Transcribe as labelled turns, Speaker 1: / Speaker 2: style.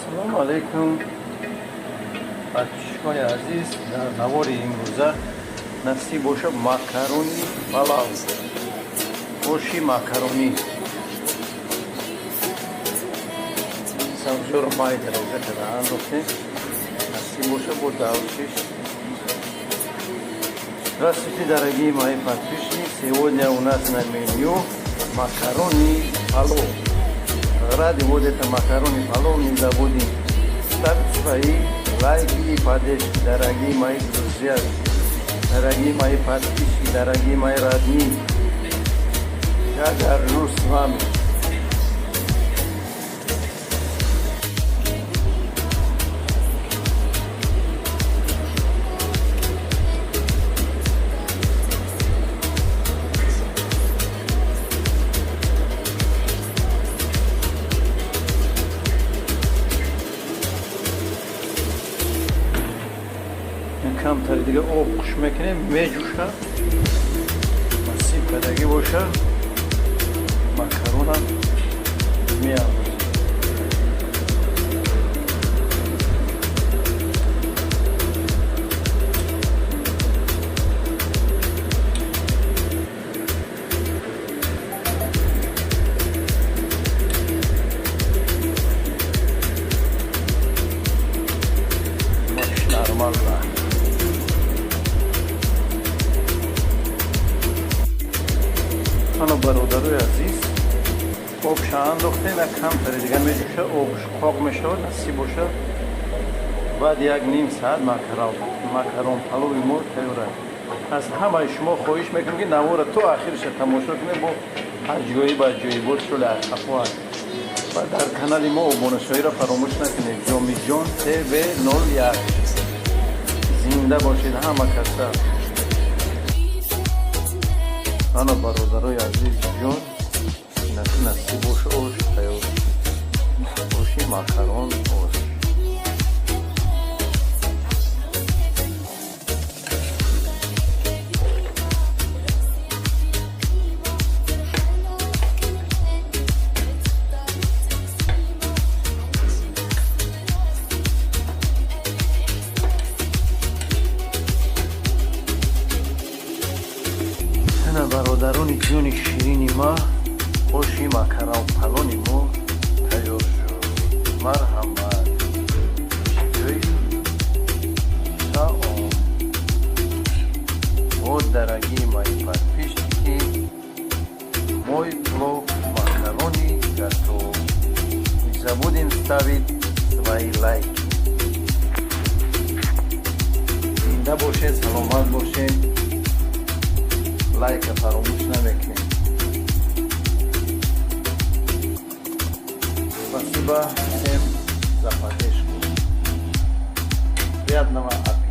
Speaker 1: Ассалому алайкум, подписчикони азиз. Дар навори имрӯза насиб боша макарони палав, оши макаронӣ. Сабзиёро майда реза карда андохтем, насиб боша бо давшиш. Здравствуйте, дорогие мои подписчики! Сегодня у нас на меню макарони палов. Ради вот это макарони палов не забудем ставить свои лайки и поддержки, дорогие мои друзья, дорогие мои подписчики, дорогие мои родные. Я горжусь с вами. Камтари дига об қуш мекунем, меҷӯша. Насиб кардагӣ боша, макарона меандозем. Нормально. Ана, бародарои азиз, обша андохтем, як камтари дига меҷӯша, обш қоқ мешавад. Насиб бошад, баъд як ним саат макарон палови мо тайёр аст. Аз ҳамаи шумо хоҳиш мекунем, ки навора то ахириша тамошо кунем, бо аҷоиб аҷоибот шули ақафо аст. Ва дар канали мо обунашоиро фаромӯш накунед. Ҷомиҷон ТВ 01. Зинда бошед ҳама каса. Ана, бародарои азиз, ҷон, насиб боша, ош тайёр, оши макарон, ош. Ана, бародарони ҷони ширини ма, оши макарон палони мо тайёр шуд. Марҳамат, ҷои таом. Вот, дорогие мои подписчики, мой плов макарони готов. Не забудем ставить свои лайки. Зинда бошед, саломат бошед, лайка фаромӯш намекунем. Спасибо всем за поддержку. Приятного аппетита!